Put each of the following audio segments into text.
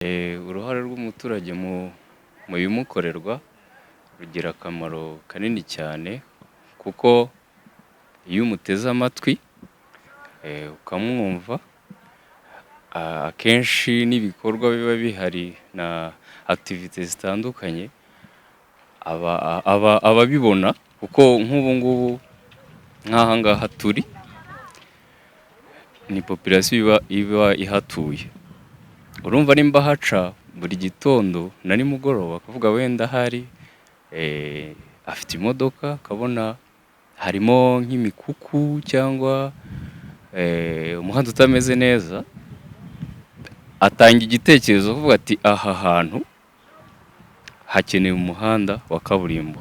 Uruhare rw'umuturage mu bimukorerwa rugira akamaro kanini cyane, kuko iyo umuteze amatwi ukamwumva, akenshi n'ibikorwa biba bihari na activités zitandukanye aba abibona, kuko nk'ubu ngubu nk'aha ngaha turi ni population iba ihatuye. Urumva nimba haca buri gitondo na nimugoroba, akavuga wenda ahari afite imodoka, akabona harimo nk'imikuku cyangwa umuhanda utameze neza, atanga igitekerezo avuga ati: "Aha hantu hakeneye umuhanda wa kaburimbo,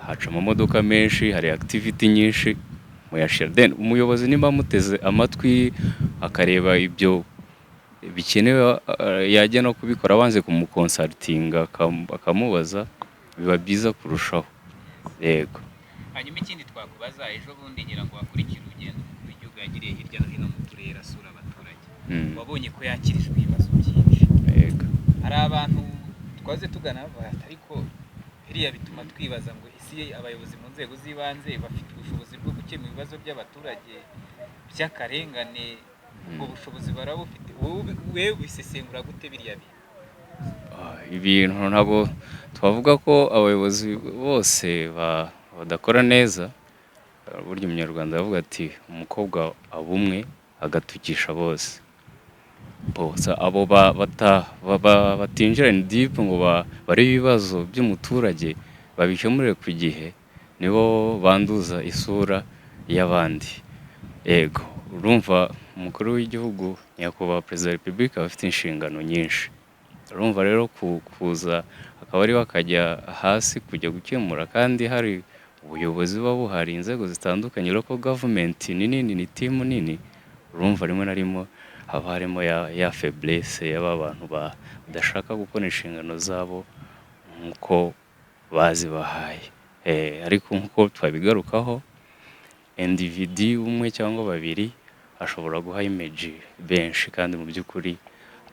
haca amamodoka menshi, hari activity nyinshi, muyashira." Then umuyobozi nimba amuteze amatwi akareba ibyo bikenewe, yajya no kubikora abanze kumuconsultinga, akamubaza, biba byiza kurushaho, yego. Hanyuma ikindi twakubaza, ejo bundi ngira ngo wakurikire urugendo umukuru w'igihugu yagiriye hirya no hino mu turere asura abaturage. Wabonye ko yakirijwe ibibazo byinshi. Yego. Hari abantu twaze tugana bavuga ati: "Ariko biriya bituma twibaza ngo ese abayobozi mu nzego z'ibanze bafite ubushobozi bwo gukemura ibibazo by'abaturage by'akarengane? Ubwo bushobozi barabufite?" Wowe ubisesengura gute biriya bintu? Ibintu ntabwo twavuga ko abayobozi bose badakora neza. Burya Umunyarwanda aravuga ati: "Umukobwa aba umwe agatukisha bose." Bose abo batinjira in deep ngo barebe ibibazo by'umuturage babikemurire ku gihe, nibo banduza isura y'abandi. Yego, urumva umukuru w'igihugu, Nyakubahwa Perezida wa Repubulika, aba afite inshingano nyinshi. Urumva rero kuza akaba ariwe akajya hasi kujya gukemura kandi hari ubuyobozi buba buhari, inzego zitandukanye, local government ni nini, ni team nini. Urumva rimwe na rimwe haba harimo ya faiblesse y'aba bantu badashaka gukora inshingano zabo nk'uko bazibahaye. Ariko nk'uko twabigarukaho, individu umwe cyangwa babiri ashobora guha image benshi, kandi mu by'ukuri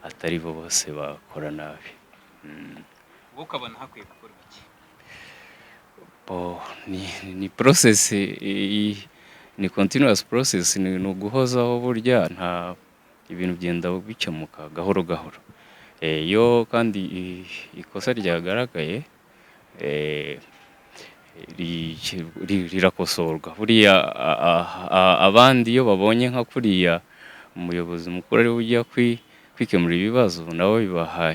atari bo bose bakora nabi. Wowe ukabona hakwiye gukorwa iki? Bo, ni process, ni continuous process, ni uguhozaho. Burya nta ibintu bigenda bikemuka gahoro gahoro. Iyo kandi ikosa ryagaragaye rirakosorwa. Buriya abandi iyo babonye nka kuriya umuyobozi mukuru ariwe ujya kwikemurira ibibazo, nabo bibaha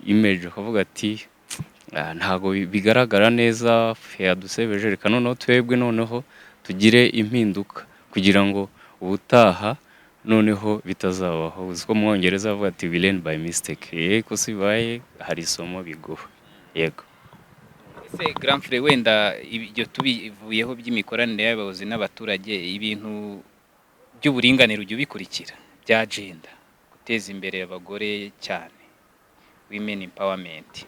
image, bakavuga ati: "Ah, ntabwo bigaragara neza, yadusebeje, reka noneho twebwe noneho tugire impinduka kugira ngo ubutaha noneho bitazabaho." Uzi ko mu Bwongereza bavuga ati: "We learn by mistake." Iyo ikosa bibaye hari isomo biguha, yego. Ese grand frère, wenda ibyo tubivuyeho by'imikoranire y'abayobozi n'abaturage, ibintu by'uburinganire ujya ubikurikira, bya gender, guteza imbere abagore cyane, women empowerment?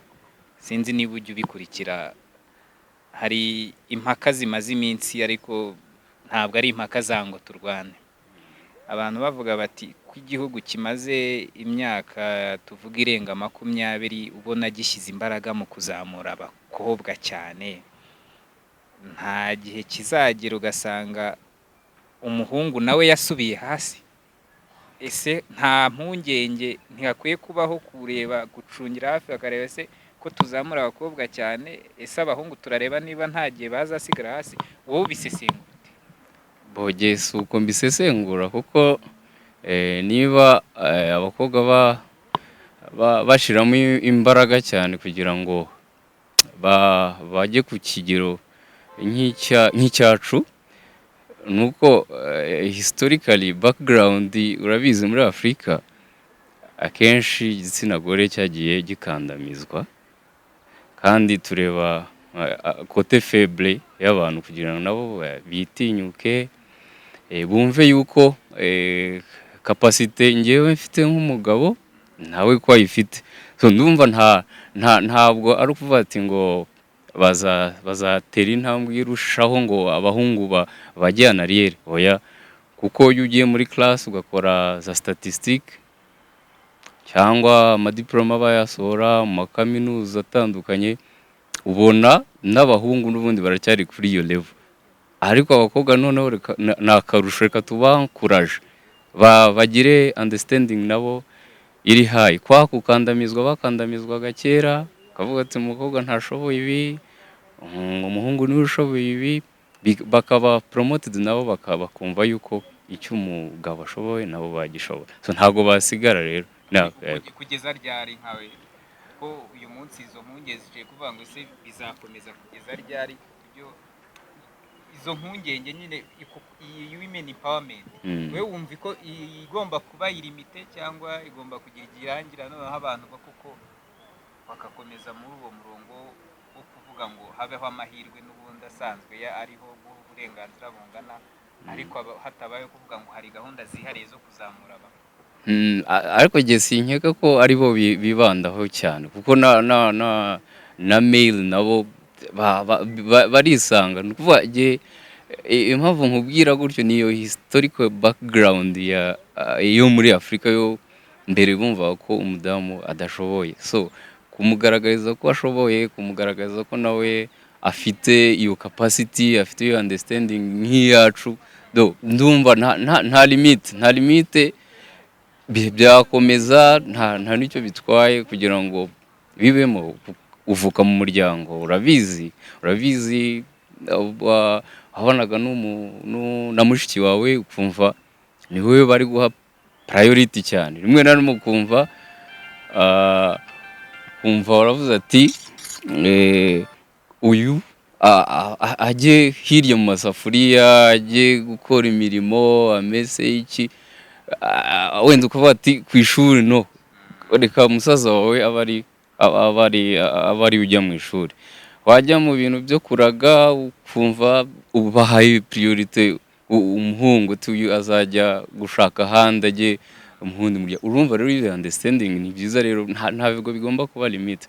Sinzi niba ujya ubikurikira. Hari impaka zimaze iminsi, ariko ntabwo ari impaka za ngo turwane. Abantu bavuga bati ko igihugu kimaze imyaka tuvuga irenga 20 ubona gishyize imbaraga mu kuzamura abakobwa cyane, nta gihe kizagera ugasanga umuhungu nawe yasubiye hasi? Ese nta mpungenge, ntihakwiye kubaho kureba, gucungira hafi, bakareba ese ko tuzamura abakobwa cyane, ese abahungu turareba niba nta gihe bazasigara hasi? Wowe ubisesengura ute? Boge, si uko mbisesengura, kuko niba abakobwa bashyiramo imbaraga cyane kugira ngo bajye ku kigero nk'icyacu, nuko historically background, urabizi, muri Afurika akenshi igitsina gore cyagiye gikandamizwa, kandi tureba côté faible y'abantu kugira ngo nabo bitinyuke, bumve yuko capacité ngewe mfite nk'umugabo nawe ko ayifite. So ndumva ntabwo ari ukuvuga ati ngo bazatera intambwe irushaho ngo abahungu bajye en arrière, oya, kuko iyo ugiye muri class ugakora za statistique cyangwa amadiploma bayasohora mu makaminuza atandukanye, ubona n'abahungu n'ubundi baracyari kuri iyo level. Ariko abakobwa noneho ni akarusho, reka tuba-encourage bagire understanding nabo iri high. Kwa kukandamizwa bakandamizwaga kera, bakavuga ati umukobwa ntashoboye ibi, umuhungu niwe ushoboye ibi, bakaba promoted nabo, bakumva yuko icyo umugabo ashoboye nabo bagishobora. So ntabwo basigara rero. Kugeza ryari nkawe, ko uyu munsi izo mpungenge zicaye kuvuga ngo ese bizakomeza kugeza ryari, ibyo izo mpungenge nyine, iyi women empowerment, wowe wumva ko igomba kuba illimité cyangwa igomba kugira igirangira, noneho abantu kuko bagakomeza muri uwo murongo wo kuvuga ngo habeho amahirwe n'ubundi asanzwe ya ariho, guha uburenganzira bungana, ariko hatabayeho kuvuga ngo hari gahunda zihariye zo kuzamura abantu? Ariko jye sinkeka ko ari bo bibandaho cyane, kuko na male nabo barisanga. Ni ukuvuga jye impamvu nkubwira gutyo niyo historical background ya yo muri Afurika yo mbere, bumvaga ko umudamu adashoboye. So kumugaragariza ko ashoboye, kumugaragariza ko nawe afite iyo capacity, afite iyo understanding nk'iyacu, ndumva nta limite, nta limite, byakomeza, nta n'icyo bitwaye kugira ngo bibemo. Uvuka mu muryango, urabizi, urabizi, wabonaga na mushiki wawe ukumva ni wowe bari guha priority cyane. Rimwe na rimwe ukumva ukumva waravuze ati uyu ajye hirya mu masafuriya, ajye gukora imirimo, amese iki, wenda ukavuga ati ku ishuri no reka musaza wawe aba ari ujya mu ishuri. Wajya mu bintu byo kuraga, ukumva ubahaye priorité umuhungu, uti uyu azajya gushaka ahandi, ajye umuhungu murya. Urumva rero iyo understanding ni byiza rero, ntabwo bigomba kuba limite.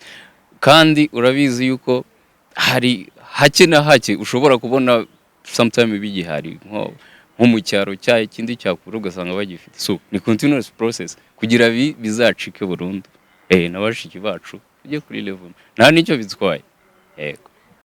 Kandi urabizi yuko hari hake na hake ushobora kubona sometime bigihari, nko mu cyaro cya ikindi cyakura ugasanga bagifite. So ni continuous process kugira bizacike burundu, na bashiki bacu tujye kuri level, nta n'icyo bitwaye, yego.